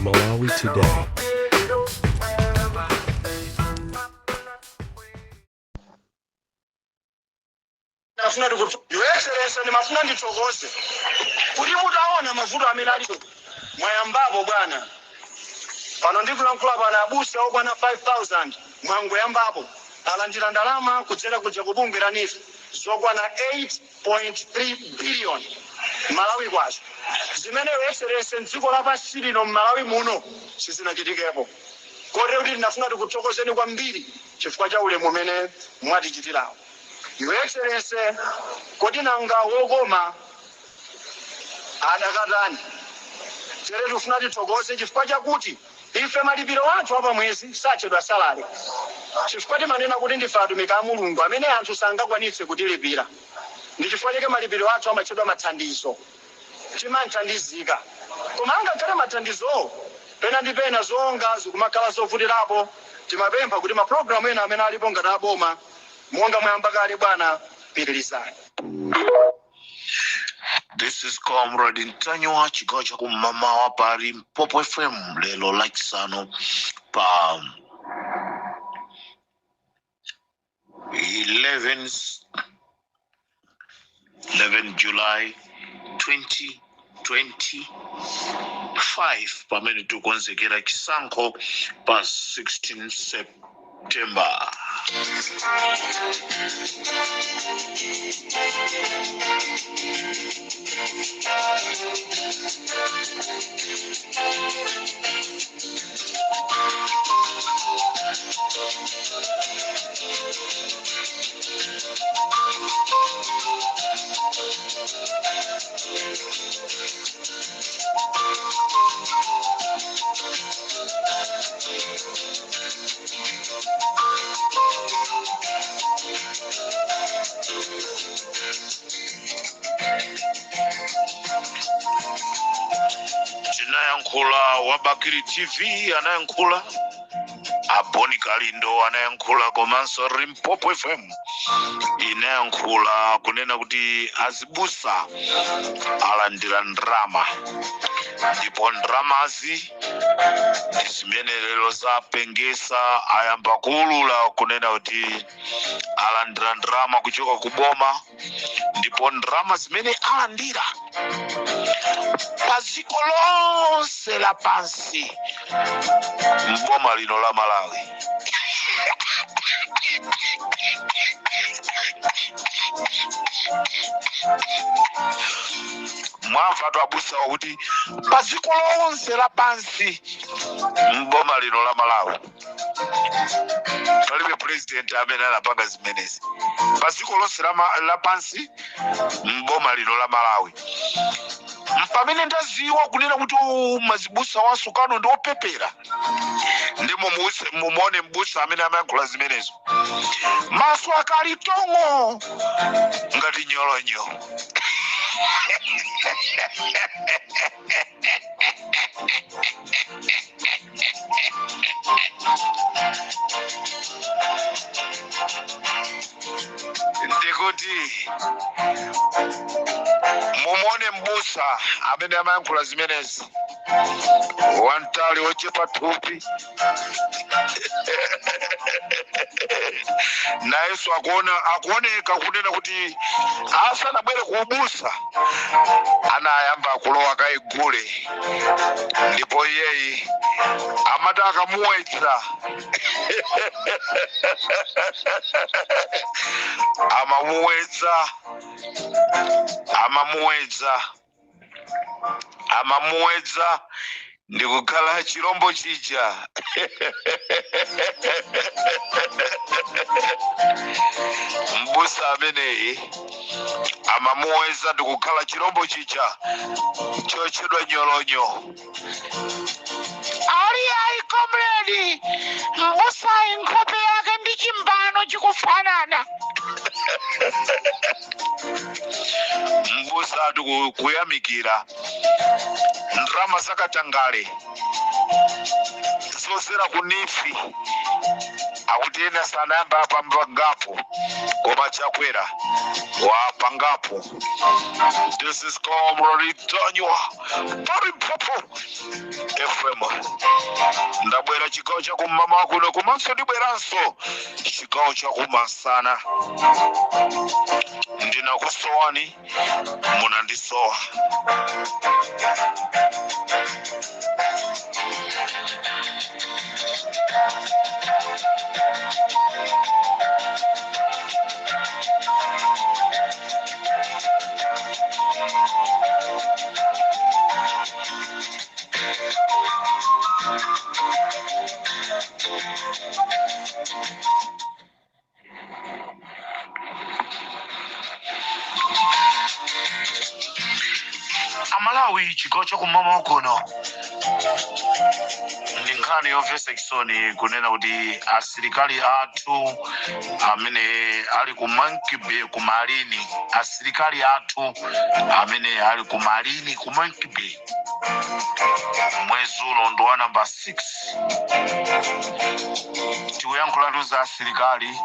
Malawi Today. Ndafuna ndikuti, Your Excellency, ndimafuna ndithokoze kuti mutaona mavuto amene alipo, mwayambapo bwana. Pano ndikulankhula pano, abusa okwana 5000 mwangoyambapo alandira ndalama kudzera kuja ku bungwe la NEEF zokwana 8.3 billion Malawi kwacha, zimene, Your Excellency, mdziko lapansi lino, m'Malawi muno sizinachitikepo. Kotero kuti ndinafuna tikuthokozeni kwambiri chifukwa cha ulemu umene mwatichitirawo, Your Excellency. Kodi nanga wokoma adakatani? Tere tikufuna tithokoze chifukwa chakuti ife malipiro athu apamwezi satchedwa salary, chifukwa timanena kuti ndife atumiki a Mulungu amene anthu sangakwanitse kutilipira. Ndi chifukwa chake malipiro athu amatchedwa mathandizo. Timanthandizika, koma angakhale mathandizowo, pena ndi pena zonga zikumakhala zovutirapo. Timapempha kuti mapulogalamu ena amene alipo ngati aboma, monga mwayamba kale bwana, pitirizani. This is Comrade Ntanyiwa, chigawo cha kumamawa pa Limpopo FM, lero Lachisanu pa 11 July 2025, pamene tikukonzekera chisankho pa 16 September. Tinayankhula wa Bakili TV, anayankhula a Bon Kalindo, anayankhula, komanso Limpopo FM inayankhula kunena kuti azibusa alandira ndrama, ndipo ndramazi ndi zimene lero zapengesa. Ayamba kuulula kunena kuti alandira ndrama kuchoka ku boma, ndipo ndrama zimene alandira pa dziko lonse lapansi mboma lino la Malawi, mwamvatu abusawa kuti pa dziko lonse lapansi mboma lino la Malawi palibe president amene anapanga zimenezi. Pa dziko lonse lapansi mboma lino la Malawi, mpamene ndaziwa kunena kuti mazibusa wasukano ndi opepera. Ndi mumuone mbusa amene amayankhula zimenezo, maso akali tong'o ngati nyolonyo. Ndikuti mumuone mbusa amene amayankhula zimenezi, wamtali, wochepa thupi, nayenso akuoneka kunena kuti asanabwere ku ubusa anayamba kulowa kaye gule, ndipo iyeyi amati akamuwetsa, amamuwetsa, amamuwetsa, amamuwedza ndikukhala chirombo chija. Mbusa ameneyi amamuwedza ndikukhala chirombo chija chotchedwa nyolonyo. Ali ayi, comrade, mbusayi nkhope yake ndi chimbano chikufanana. Mbusa ati kuyamikira ndrama zakatangale zozera ku NEEF. Akuti ena sanayamba apangapo, koma Chakwera wapangapo. This is Comrade Ntanyiwa pa Limpopo FM. Ndabwera chigawo chakum'mawa kuno, komanso ndibweranso chigawo chakumasana. Ndinakusowani, munandisowa. Amalawi, chigawo chakum'mawa kuno ndi nkhani yomvetsa chisoni kunena kuti asilikali athu amene ali ku Monkey Bay, ku Marine, asilikali athu amene ali ku Marine, ku Monkey Bay, mwezi uno ndi wa namba 6. Tikuyankhulatu za asilikali,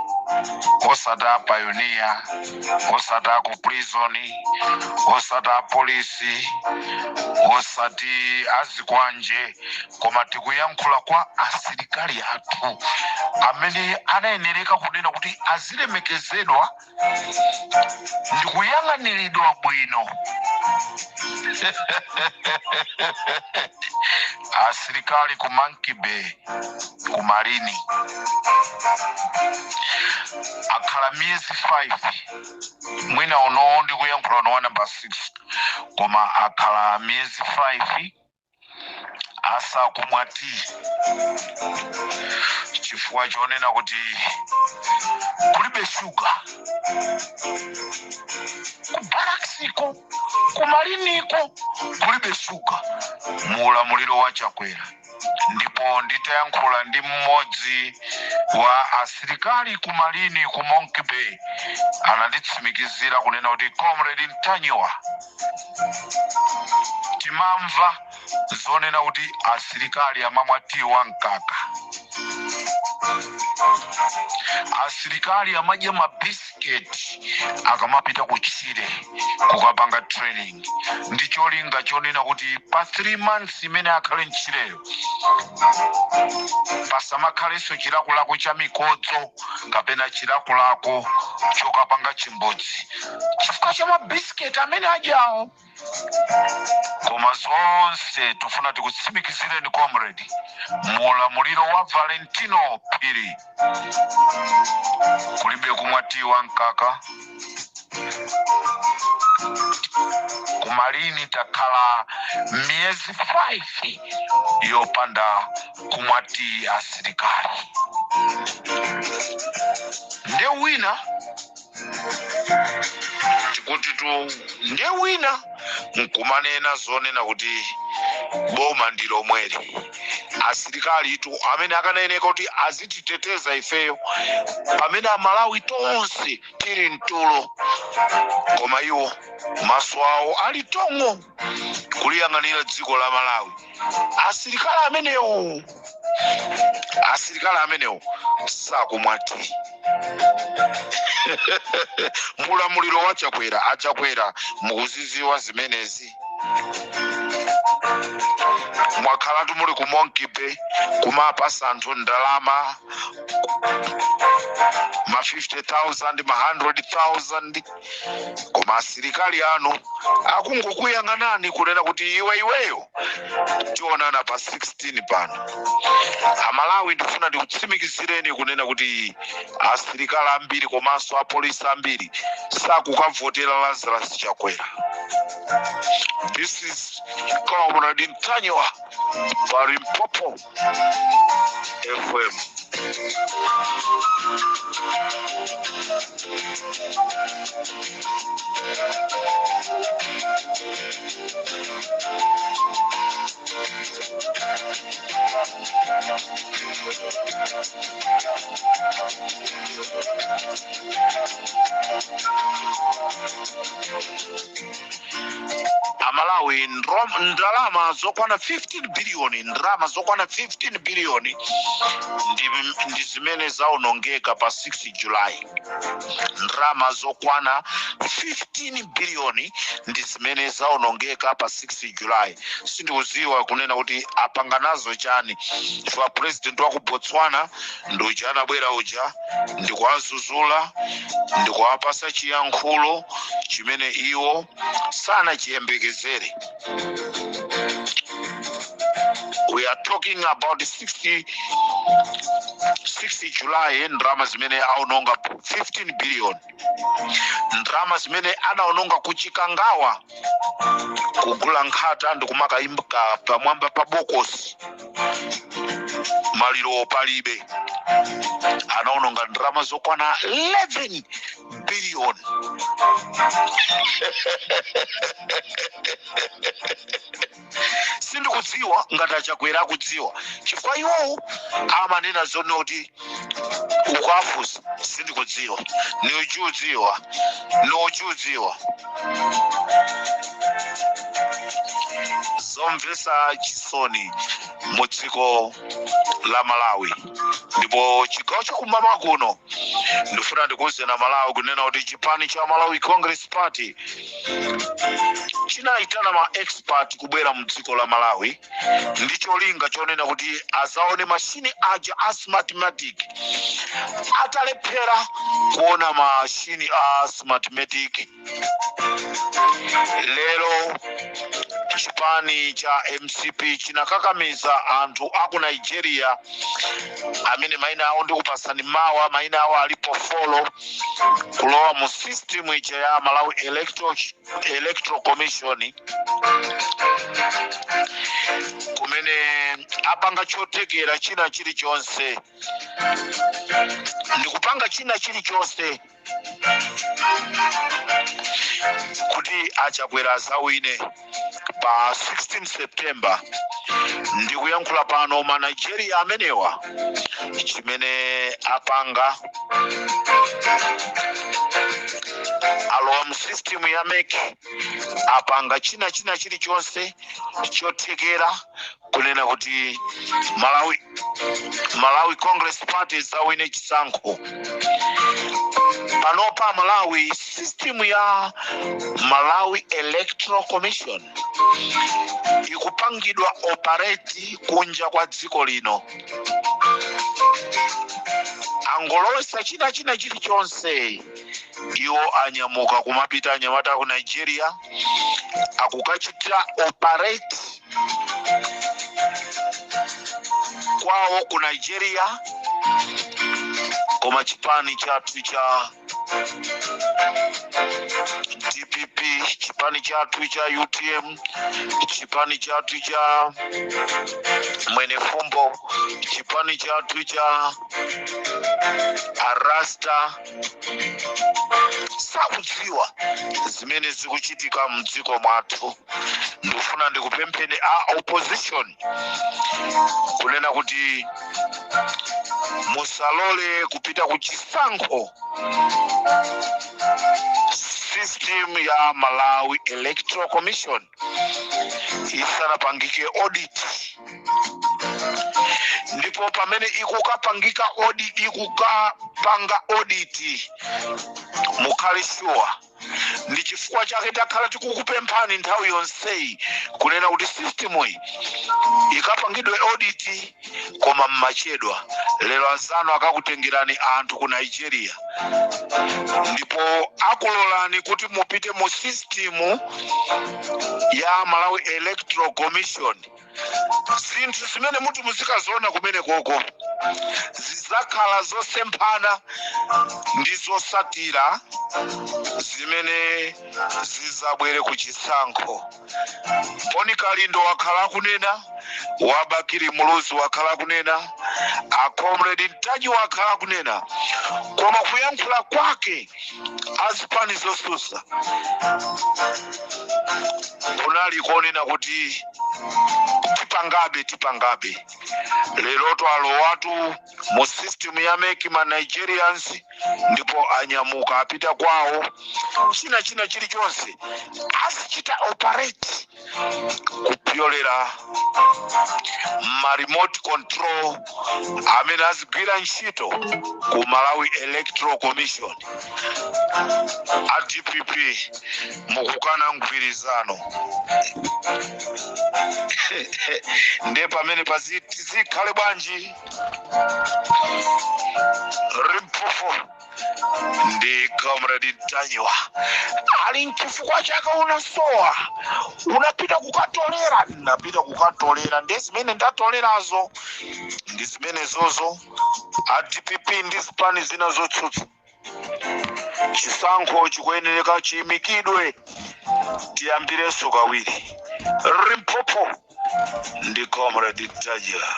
osati a pioneer, osati a ku prison, osati a polisi, osati azikwanje, koma tikuyankhula kwa asilikali athu amene anayenereka kunena kuti azilemekezedwa ndi kuyang'aniridwa bwino. Asilikali ku Monkey Bay, ku Marine, akhala miyezi 5. Mwina uno ndikuyankhula uno wa namba 6, koma akhala miyezi 5 asakumwa tii chifukwa chonena kuti kulibe shuga ku baraksiko, ku Mariniko kulibe shuga mu ulamuliro wa Chakwera. Ndipo nditayankhula ndi mmodzi wa asilikali ku Marine, ku Monkey Bay, ananditsimikizira kunena kuti, "Comrade Ntanyiwa, timamva zonena kuti asilikali amamwa tii wa mkaka, asilikali amadya mabisiketi akamapita kutchire kukapanga training, ndi cholinga chonena kuti pa 3 months imene akhale mtchireyo pasamakhalenso chilakolako cha mikodzo kapena chilakolako chokapanga chimbudzi chifukwa cha mabisiketi amene adyawo." Koma zonse tifuna tikutsimikizireni, comrade, mulamuliro wa Valentino Phiri kulibe kumwa tii wa mkaka ku Marine. Takhala miyezi 5 yopanda kumwa tii asilikali. Nde wina tikuti tu, nde wina nkumanena zonena kuti boma ndi lomweli. Asilikali tu amene akanayeneka kuti azititeteza ifeyo pamene Amalawi tonse tili mtulo, koma iwo maso awo ali tong'o kuliyang'anira dziko la Malawi. Asilikali amenewo, asilikali amenewo sakumwa tii mulamuliro wa Chakwera. Achakwera, mukuziziwa zimenezi? Mwakhalatu muli ku Monkey Bay kumapasa anthu ndalama, ma 50,000, ma 100,000, koma asilikali anu akungokuyang'anani kunena kuti iwe, iweyo, tionana pa 16 pano. Amalawi, ndifuna ndikutsimikizireni kunena kuti asilikali ambiri komanso apolisi ambiri sakukavotera Lazarus Chakwera. This is Comrade Ntanyiwa pa Limpopo FM. Amalawi, ndro Ndalama zokwana 15 biliyoni, ndalama zokwana 15 biliyoni ndi zimene zaonongeka pa 6 July. Ndalama zokwana 15 biliyoni ndi zimene zaonongeka pa 6 July. Sindikuziwa kunena kuti apanga nazo chani, chifukwa president wa ku Botswana ndi uja anabwera uja ndikuwazuzula, ndikuwapasa chiyankhulo chimene iwo sanachiyembekezere. We are talking about 60 July, ndalama zimene aononga 15 billion, ndalama zimene anaononga kuchikangawa kugula nkhata ndikumakayimka pamwamba pa bokosi, maliro palibe, anaononga ndalama zokwana 11 billion. Sindikudziwa ngati achakwera akudziwa, chifukwa iwowo amanena zone kuti ukafusa sindikudziwa, niuchiudziwa, niuchiudziwa. Zomvetsa chisoni mu dziko la Malawi. Ndipo chigawo chakummawa kuno ndifuna ndikuwuzeni Malawi kunena kuti chipani cha Malawi Congress Party chinayitana ma expert kubwera mu dziko la Malawi ndi cholinga chonena kuti azaone mashini aja a Smartmatic. Atalephera kuona mashini a Smartmatic, lero chipani cha MCP chinakakamiza anthu aku Nigeria amene maina awo ndikupasani mawa, maina awo alipo 4, kulowa mu system ija ya Malawi Electoral Commission, kumene apanga chothekera china chilichonse ndikupanga china chilichonse kuti achakwera azawine pa 16 September. Ndikuyankhula pano ma Nigeria amenewa chimene apanga, alowa mu system ya MEC, apanga china chilichonse chothekera kunena kuti Malawi Congress Party zawine chisankho. Panopa Malawi, system ya Malawi Electoral Commission ikupangidwa operate kunja kwa dziko lino. Angolowesa china chilichonse, iwo anyamuka kumapita anyamata ku Nigeria akukachita operate kwawo ku Nigeria. Koma chipani chathu cha DPP, chipani chathu cha UTM, chipani chathu cha Mwenefumbo, chipani chathu cha Arasta sakudziwa zimene zikuchitika mdziko mwathu. Ndikufuna ndikupempheni a opposition kunena kuti musalole kupita ku chisankho system ya Malawi Electoral Commission isanapangike audit. Ndipo pamene ikukapangika audit, ikukapanga audit, mukhale sure. Ndi chifukwa chake takhala tikukupemphani nthawi yonseyi kunena kuti system iyi ikapangidwe audit, koma mmachedwa. Lero anzanu akakutengerani anthu ku Nigeria ndipo akulolani kuti mupite mu system ya Malawi Electoral Commission. Zinthu zimene muti muzikaziona kumene koko zizakhala zosemphana ndi zosatira zimene zizabwere ku chisankho. Boni Kalindo wakhala akunena, wabakiri Muluzi wakhala akunena, a Comrade Ntaji wakhala akunena, koma kuyankhula kwake azipani zosusa kunali konena kuti tipangabe, tipangabe. Lero twalowatu mu system ya MEC ma Nigerians, ndipo anyamuka apita kwawo. China chilichonse azichita operate Kupyolera ma remote control amene azigwira ntchito ku Malawi Electoral Commission. A DPP mukukana mgwirizano, ndiye pamene zikhale bwanji? Limpopo ndi Comrade Ntanyiwa ali, nchifukwa chake unasowa, unapita kukatolera. Napita kukatolera, ndiye zimene ndatolerazo ndi zimene zozo. A DPP ndi zipani zina zotsutsa, chisankho chikuyenereka chiyimikidwe, tiyambirenso kawiri. Limpopo ndi Comrade Ntanyiwa.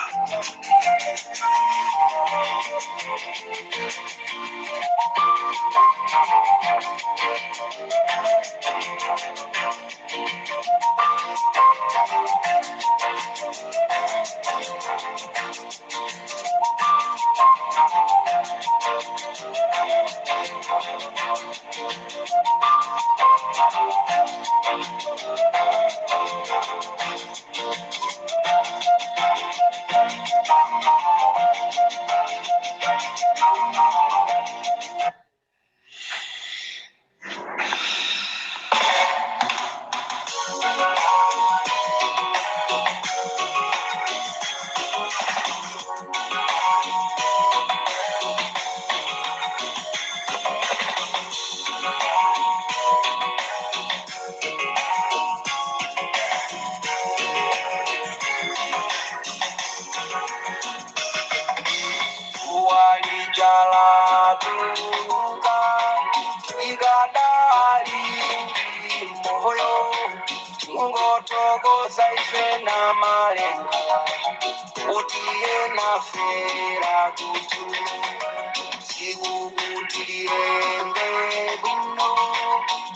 Walijalatuka ikadali moyo, ngotokoza ife na malenga utiye nafera kutu sikukutiyembe bwino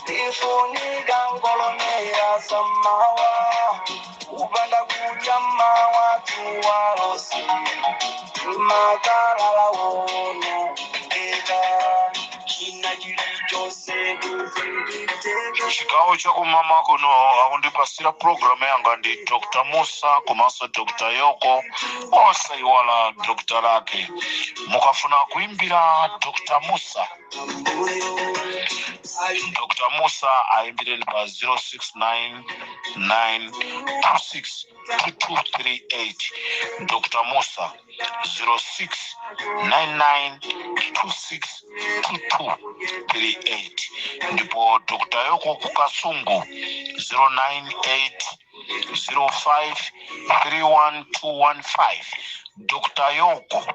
lifunika ngolomera samawa kupanda kudya mawa tuwalosi makalala wono ngeka china chilichonse kuzinditeke. Chigawo chakumama kuno akundipasira programu yanga ndi Dr Musa komanso Dr Yoko, osayiwala Dr Lake. Mukafuna kuimbira Dr Musa, Dr Musa ayimbireni pa 0699262238. Dr Musa, 0699262238. Ndipo Dr Yoko kukasungu, 098 0531215. Dr Yoko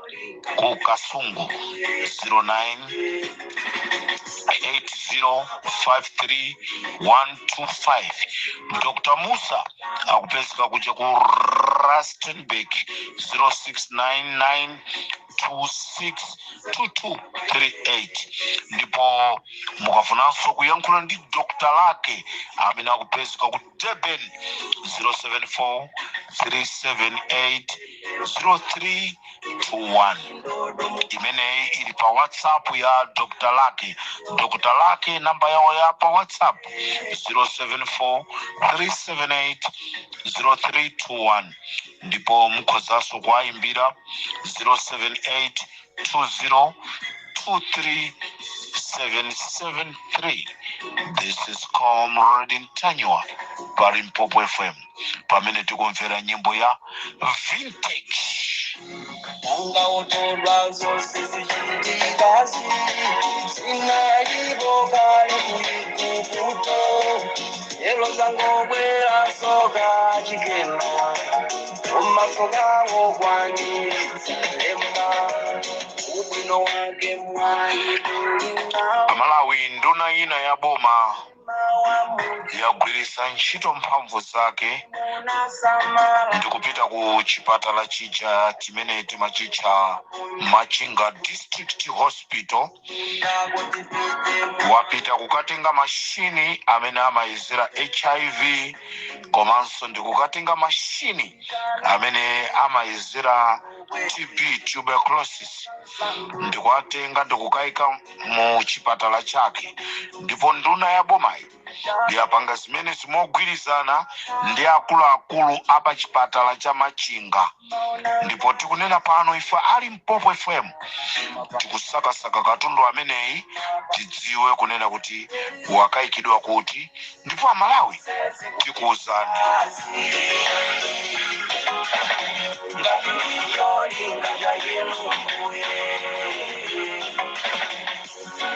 ku Kasungu, 09 8053125. Dr Musa akupezeka kuja ku Rustenburg, 0699 262238. Ndipo mukafunanso kuyankhula ndi Dr Lake amene akupezeka ku Durban, 074 378 0321. Imeneyi ili pa WhatsApp ya Dr Lake. Dr Lake, namba yawo ya pa WhatsApp, 074 378 0321. Ndipo mukhozanso kuwayimbira 078 20 23 773. This is Comrade Ntanyiwa pa Limpopo FM pamene tikumvera nyimbo ya vintage. Unga utolwa zonse zichitikazi zinalipo kale kuikukuto elo zangobwera soka chikena umasokawo kwaniritsa lemba ubwino wake mwayi tulinawo. Amalawi, nduna ina ya boma yagwiritsa ntchito mphamvu zake ndikupita ku chipatala chija chimene timachitcha Machinga District Hospital. Wapita kukatenga mashini amene amayezera HIV komanso ndikukatenga mashini amene amayezera TB, tuberculosis, ndikuwatenga ndikukayika mu chipatala chake. Ndipo nduna ya bomayi Liyapanga zimene zimogwirizana ndi akuluakulu apa chipatala cha Machinga. Ndipo tikunena pano, ife ali Mpopo FM tikusakasaka katundu ameneyi, tidziwe kunena kuti wakayikidwa kuti, ndipo Amalawi tikuwuzani.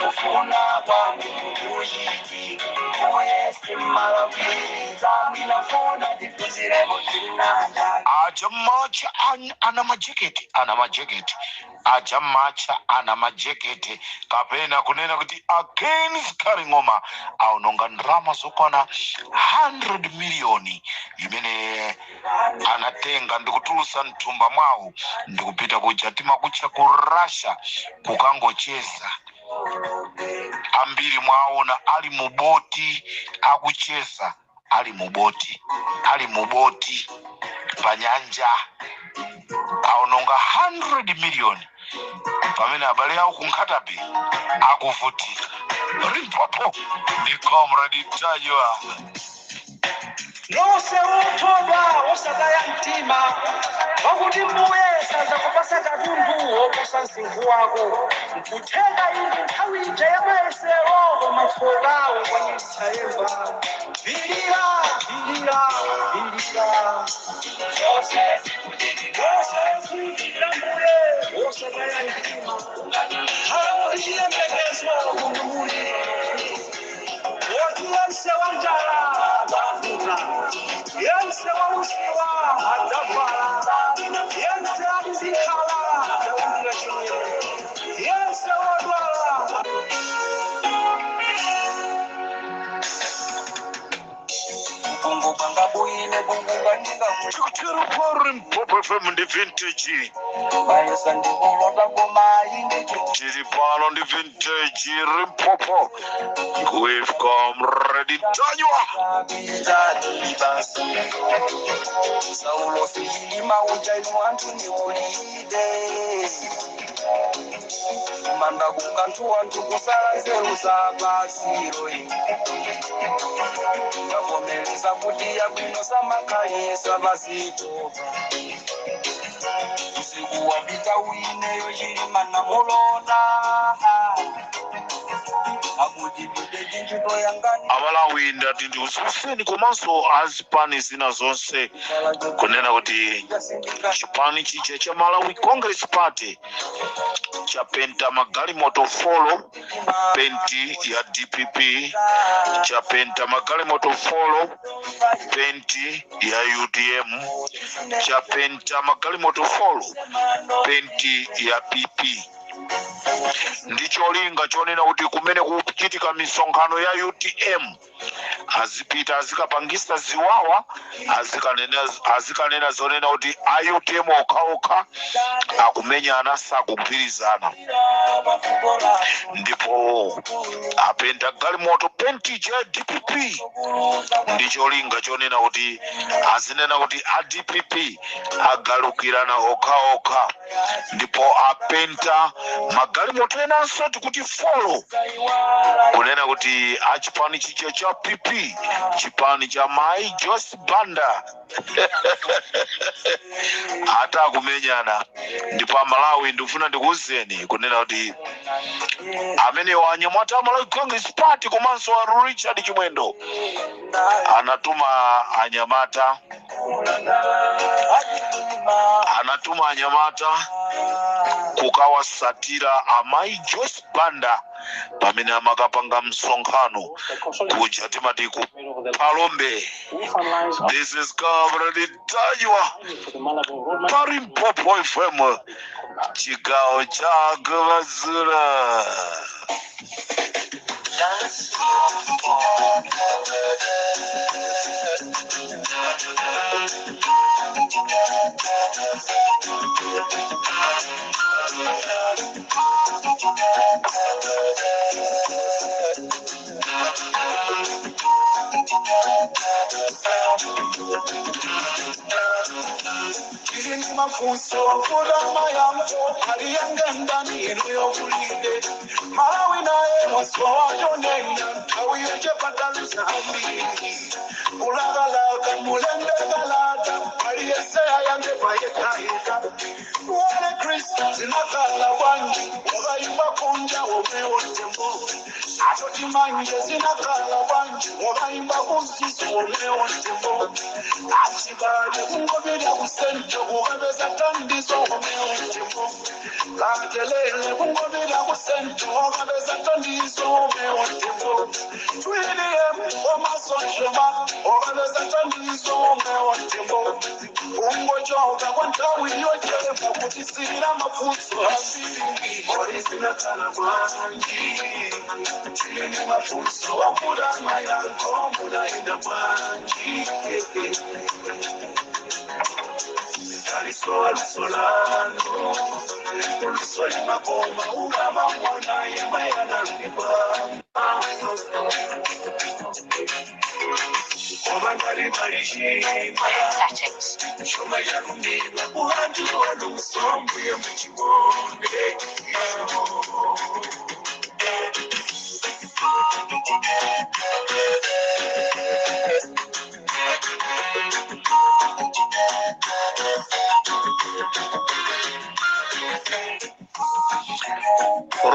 Kufuna kwangu kuchiti uye simalakwisa mwinafuna tiphunzireko tinanda. Aja macha ana majeketi, ana majeketi aja macha ana majeketi, kapena kunena kuti a Ken Zikhale Ng'oma aononga ndalama zokwana 100 miliyoni imene anatenga ndikutulusa mthumba mwawo ndikupita kuja timakutcha ku Russia kukangocheza. Ambiri mwaona ali muboti akucheza, ali muboti, ali muboti pa nyanja. Aononga 100 miliyoni pamene abale awo ku Nkhata Bay akuvutika. Limpopo ndi Comrade Tajwa. Nonse uthodwa, osataya mtima, pakuti Mbuye sazakupasa katundu woposa msinkhu wako. Nkutheka iyi nthawi ija yamayesero, koma tsokawo kwanitsa yemba. Pilira, pilira, pilira. Zonse zikuchitikira Mbuye, osataya mtima, khala ndi chiyembekezo kumuli woti yense wa njala adzavuta, yense wa usiwa adzavala, yense ali ndi khala adzalandira chimwemwe, yense wodwala. Bungu banga buyile bungu bandika. Tikutero pa Limpopo FM ndi Vintage. Bayesa ndikulota koma inde. Tiri pano ndi Vintage Limpopo with Comrade Tajwa. Basi Saulo Chilima uja, inu anthu niulide kumanda kukanthu anthu kusala nzeru za pasiro. Ndavomereza kuti yabwino samakhalisa pasitopa. Usiku wapita uineyo Chilima namulota akuti pite ntchito yangani. Amalawi, ndati ndikuziwiseni komanso azipani zina zonse kunena kuti chipani chija cha Malawi Congress Party chapenta magalimoto 4 penti ya DPP, chapenta magalimoto 4 penti ya UTM, chapenta magalimoto 4 penti ya PP, ndi cholinga chonena kuti kumene kuchitika misonkhano ya UTM azipita azikapangisa ziwawa, azikanena zonena kuti a UTM okhaokha akumenyana, sakugwirizana. Ndipo apenta galimoto penti cha DPP ndi cholinga chonena kuti azinena kuti a DPP agalukirana okhaokha. Ndipo apenta magalimoto enanso tikuti 4 kunena kuti achipani chicha cha PP, chipani cha Mai Joyce Banda, atakumenyana. Ndipo Amalawi, ndikufuna ndikuwuzeni kunena kuti amene anyamata a Malawi Congress Party komanso a Richard Chimwendo anatuma anyamata kukawasatira amayi Joyce Banda pamene amakapanga msonkhano kuja timati ku Phalombe. This is Comrade Tajwa pa Limpopo FM, chigawo cha kumadzulo. Tili ndi mafunso kuda mayankho aliyengandani inu yokulide Malawi naye wasowayonena nthawi yochepatalusa ambiri kulakalaka mulembe kalata aliyesea yange payekayeka wale Kristu zinakhala bwanji wakayimba kunja womewontembo atoti manje zinakhala bwanji wakayimba kuzisu womewontembo achibale kungobira kusento kukabeza tandizo womewontembo katelele kungobira kusento kukabeza tandizo womewontembo twiliem omasonjema okabeza tandizo womewontembo ungojoka kwantawi yochepa kutisira mafunso ambiri orizinakhala bwanji tili mafunso akudama yanko munaenda bwanji alisoalisolano ulisolimakoma ukamamona yemayanalipa Settings.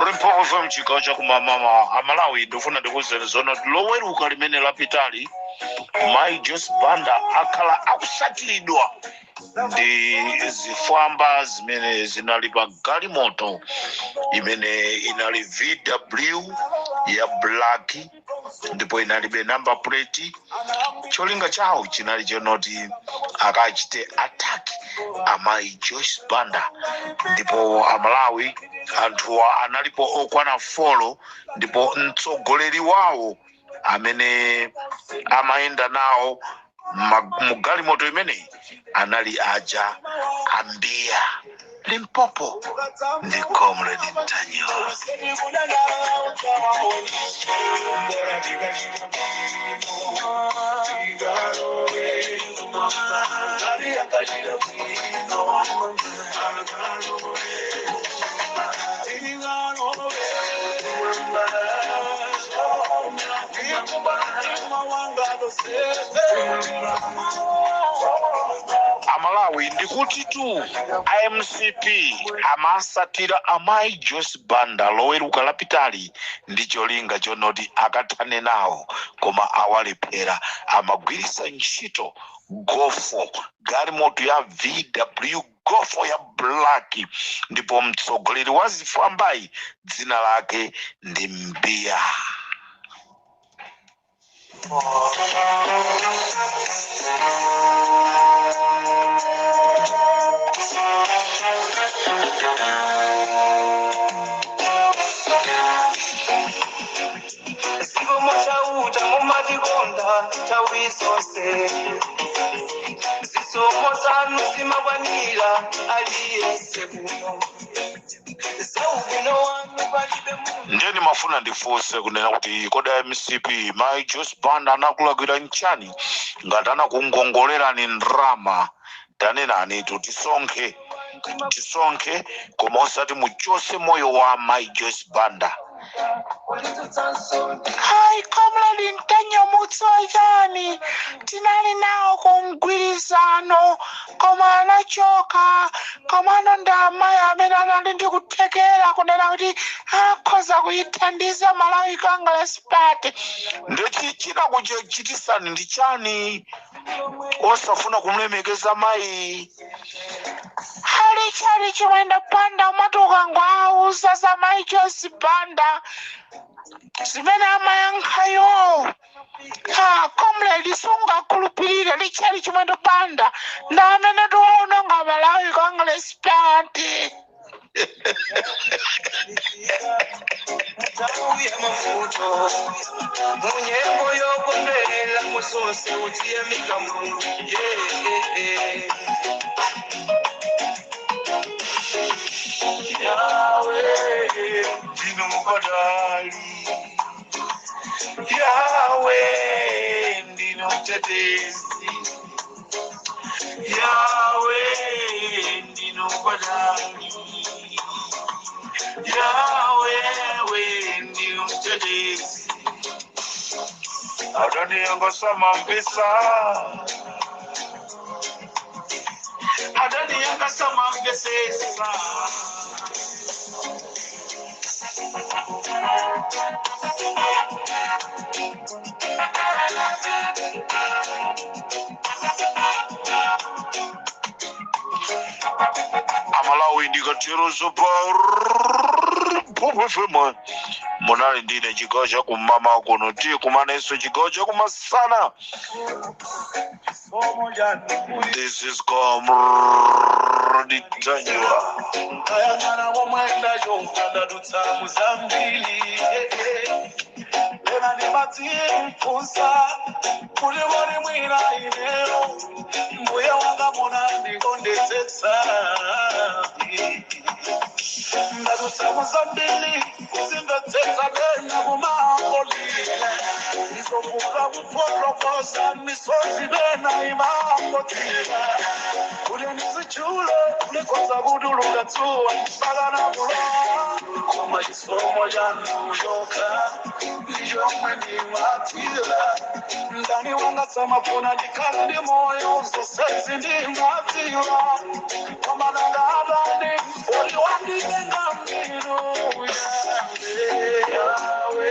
Limpopo FM, chigawo cha kumamama amalawi. Ndifuna ndikuwuzeni zono loweruka limene lapitali mayi Joyce Banda akhala akusatiridwa ndi zifwamba zimene zinali pa galimoto imene inali VW ya black ndipo inalibe number plate. Cholinga chawo chinali chonoti akachite attack amayi Joyce Banda. Ndipo amalawi, anthuwa analipo okwana 4 ndipo mtsogoleri wawo amene amayenda nawo mu galimoto imeneyi anali aja ambiya. Limpopo ndi Comrade Ntanyiwa. Amalawi, ndikuti tu iMCP amasatira amayi Joyce Banda loweruka lapitali ndi cholinga chonoti akathane nawo, koma awalephera. Amagwirisa ntchito Golf, galimoto ya VW Golf ya black, ndipo mtsogoleri wa zifwambayi dzina lake ndi Mbiya. Sikomo chauta mumatikonda nthawi zonse, zisomo zanu zimakwanira aliyense kuno, zaubwino wanu palibe munthu. Ndiye ndimafuna ndifunse kunena kuti kodi MCP, mayi Joyce Banda anakulakwira nchani? Ngati anakungongolerani ndrama, tanenani tu tisonkhe, tisonkhe, koma osati muchose moyo wa mayi Joyce Banda. Hayi, Comrade Ntanyamutso, chani tinali nawo ku mgwirizano koma anachoka. Komano ndi amayi amene anali ndi kuthekera kunena kuti akhoza kuyithandiza Malawi Congress Party. Ndiye chinakuchitisani ndi chani osafuna kumlemekeza mayi? Ali chali Chimwendo Banda umati ukangowauza za mayi Joyce Banda, zimene amayankhayo, ha, comrade, sungakhulupirire. Lichali Chimwendo Banda ndi amene tiwaononga Malawi Congress Party. Nthawi ya mavuto, munyengo yokondwera, muzonse utiyemika Mulungu, yeah. Yawe ndinomukodali, Yawe ndino mtetezi, Yawe. Ndinobadali Yawewe ndinu mtetezi. Adani yanga samamvesa, adani yanga samamvesesa. Amalawi, ndikatero pa FM munali ndine chigawo chakumama kuno, tikumanenso chigawo chakumasana. This is Comrade Ntanyiwa. Kayangana womwenda yonkandadutsa muzambili lena ndimatimfunsa kuti moni mwina ineyo mbuye wanga muna ndikondetsetsa. Ndadutsa muzambili kuzimvetsetsa pena kumangolile izovuka kufotokoza misozi pena imangotila kuti ndizichule kulikhoza kutuluka dzuwa mpaka nakulowa, koma chisomo chanu chokha ndichomwe ndimatsira. Mdani wanga samafuna ndikhale ndi moyo, zonsezi ndimadziwa, koma nanga adani uli wanditenga mdinu. Yawe,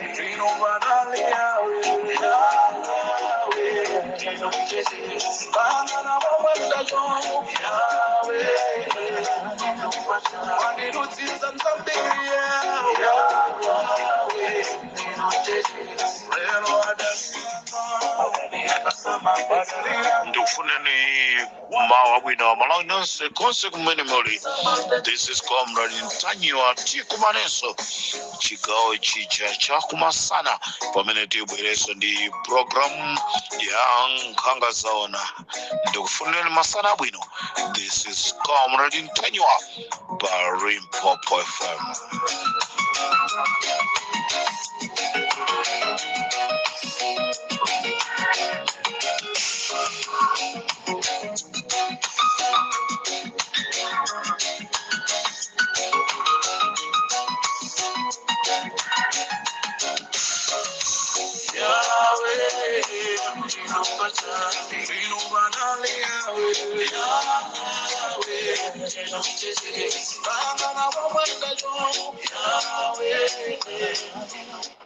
ndinobatali yawe, yawe ndinochesibangana momwendacho yawe wandirutsitsa mzambiri yawe lero Ndikufuneni mawa bwino, Malawi nonse konse kumene muli. This is Comrade Ntanyiwa. Tikumanenso chigawo chija chakumasana pamene tibwerenso ndi program ya Nkhanga Zaona. Ndikufuneni masana abwino. This is Comrade Ntanyiwa pa Limpopo FM. Yahweh.